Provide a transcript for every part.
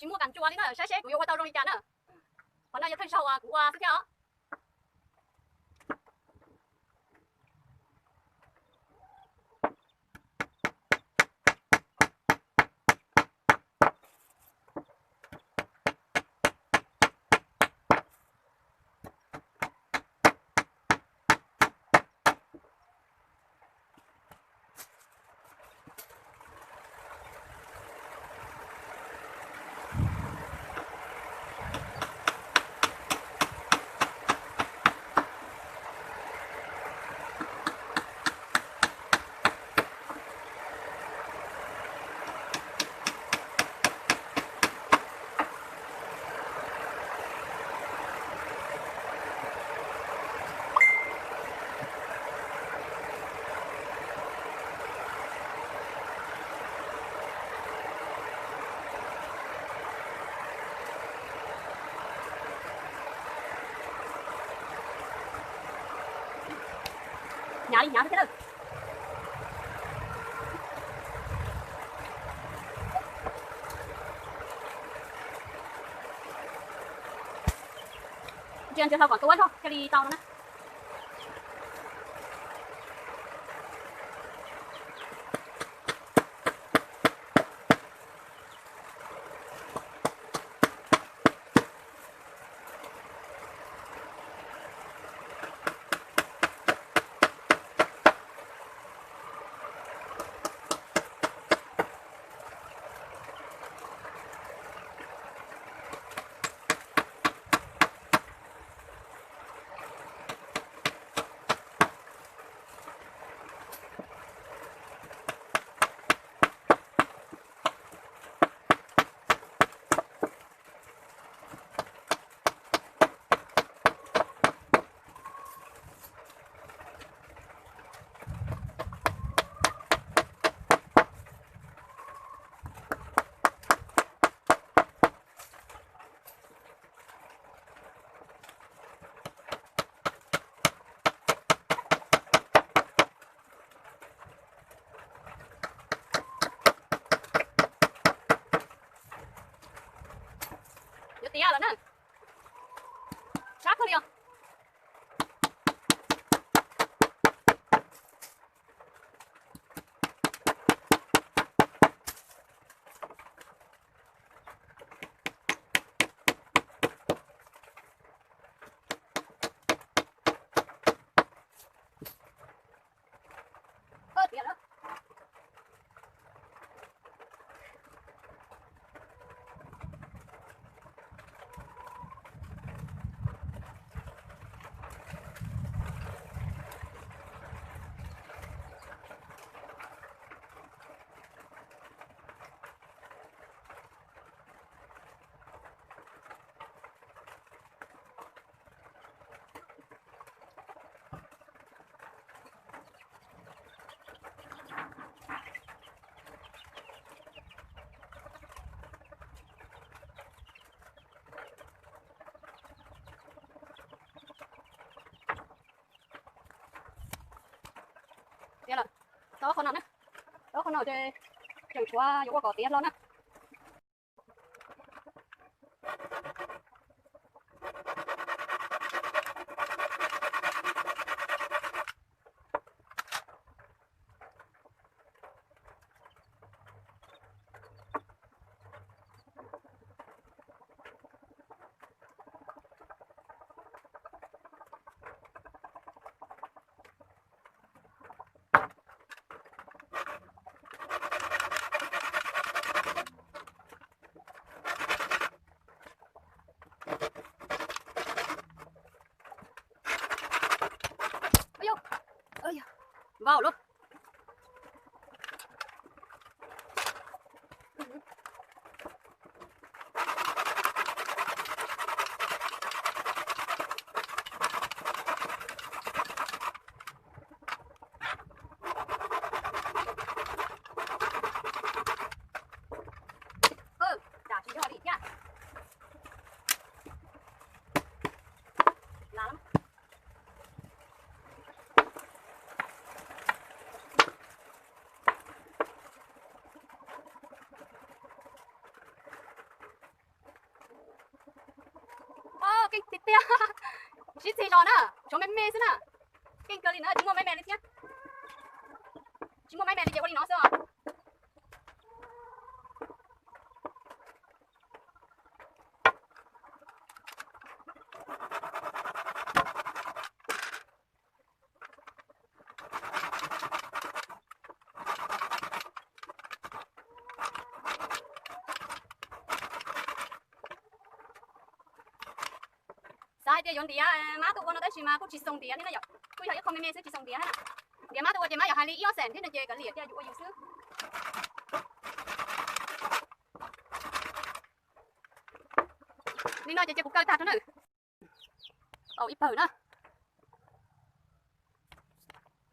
tsis muaj kam ncua li na, saib seb kuv yuav ua tau zoo li cas na. Qhov no yog thawj zaug uas kuv ua xwb thiab os. Hnyav li hnyav thiab lawm. Ntsia ntsia hlo kom tuab zog thiaj li tau no na. Yuav tiav lawm na. Sab kawg li os. Tiav lawm, tau qhov no na, tau qhov no ces tseem tshuav yuav ua kom tiav hlo na. Vau lub. Tiag, sib txig zos na, tshuav me me xwb na. Keej kawg li na, tsis muaj me me li thiab. Tsis muaj me me li ces ua li no xwb os. Xav hais tias yuav ntiav mab tuaj ua no tab sis mas kuj tsis xaus ntiav thiab na yom, kuj yog ib qho me me xwb tsis xaus ntiav thiab na. Ntiav mab tuaj ua ces mab yuav hais li ib ob xees thiab no ces kav liam thiaj yuav ua yus xwb. Li no ces cia kuv kaw tag rau na. Tau ib pawg na.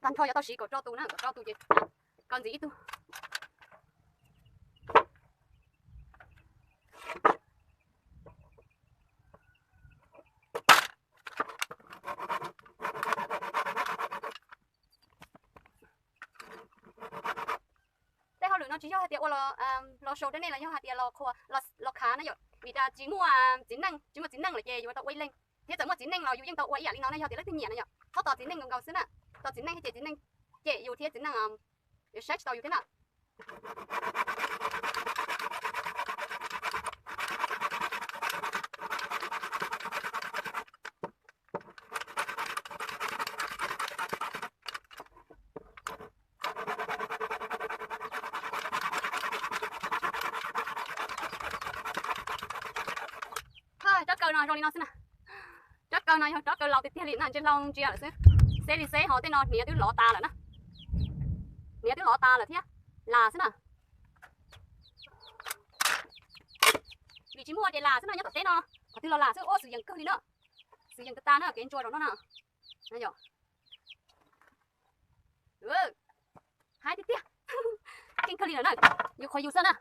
Tag nrho yuav tau siv kaum rau tus na, kaum rau tus ces kaw ntxiv ib tug. Tej hauj lwm no tsis yog hais tias ua los show rau nej los yog hais tias los khav na yom, vim tias tsis muaj txiv neej, tsis muaj txiv neej lawm ces yuav tau ua ib leeg, thiab txawm muaj txiv neej los yus yeej tau ua ib yam li no na, yog tias leej twg nyiam na yom, thaub tos txiv neej nkaus xwb na, tos txiv neej thiab ces txiv neej cem yus thiab txiv neej yuav saib tsis taus yus thiab na. Tsob kaw no zoo li no xwb na. Tsob kaw no yog tsob kaw laus tiag tiag li na, ntsia hlau ntsia lawm xwb. Xeb li xeb ho tej no hniav twb lov tas lawm na. Hniav twb lov tas lawm thiab, las xwb na. Vim tsis muaj ces las xwb no, nyob tom teb no qhov twg los las xwb, ua xwm yeem kawg li na. Xwm yeem tas tas na, kev ntsuas zaum no na. Hais tiag tiag, keej kawg li lawm na, yus qhuas yus xwb na.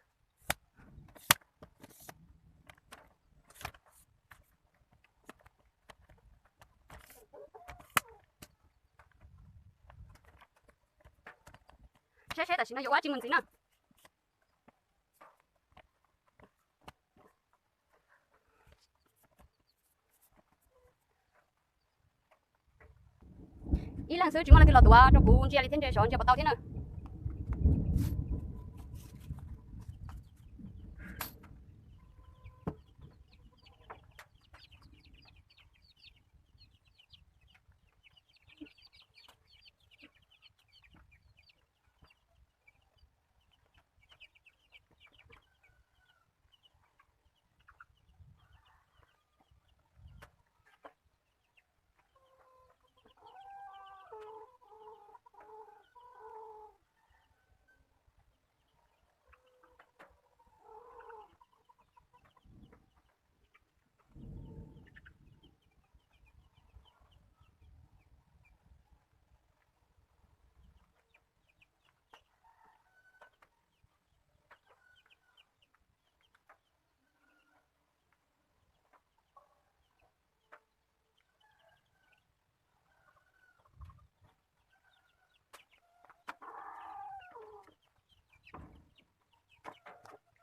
Saib saib tam sim no yuav ua tsi mus ntxiv na. Ib leeg xwb tsis muaj leej twg los tuav rau kuv ntsia li thiab, ntsia saib ntsia puas tau thiab na.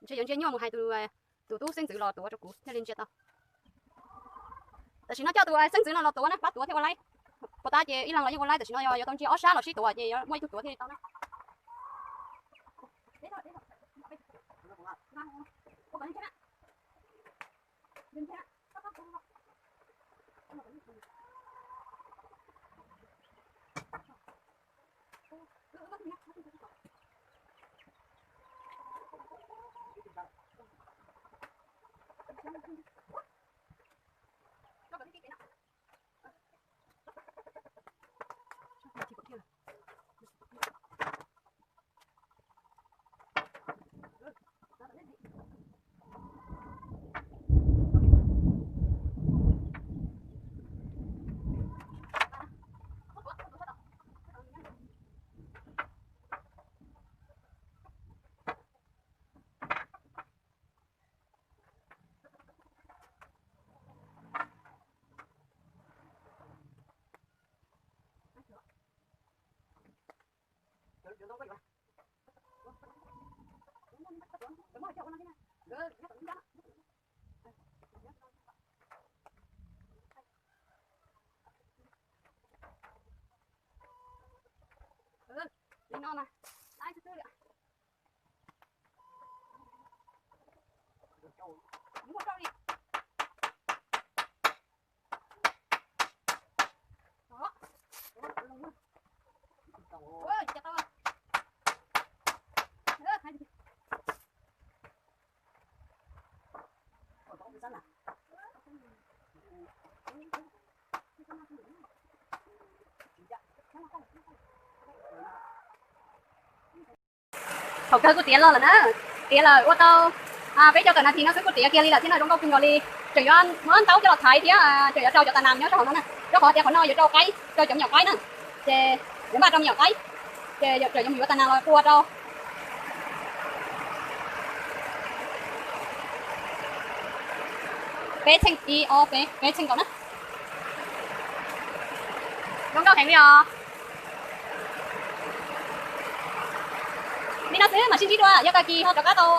Ntshe yuav ntsia nyuaj mus hais tus, tus tub xeeb ntxwv los tuav rau kuv thiaj li ntsia tau. Tam sim no coj tus xeeb ntxwv no los tuav na, pab tuav thiaj ua laib. Puas tas ces ib leeg los yeej ua laib, tam sim no yog yuav tau ntsia ob sab los sib tuav ces muaj ib tug tuav thiaj li tau na. Thaum kawg kuj tiav los lawm na, tiav lawm ua tau peb caug tawm nas this no xwb kuj tiav kiag li lawm thiab no, zoo nkauj kawg nkaus li. Tseem yuav muab ntaub coj los thaiv thiab tseem yuav rau cov tas nas nyob sab hauv no na, rau qhov tias qhov no yuav rau qaib, rau cov me nyuam qaib na, ces yuav npaj rau me nyuam qaib, ces tseem yuav mus yuav tas nas los pua rau. Peb txheej ib ob peb, peb txheej nkaus na. Zoo nkauj heev li os. Li no xwb mam sib ntsib dua, yog tag kis ho rov qab tau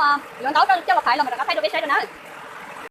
yuav ntaub coj los thaiv los mam rov qab thaij rau peb saib dua na.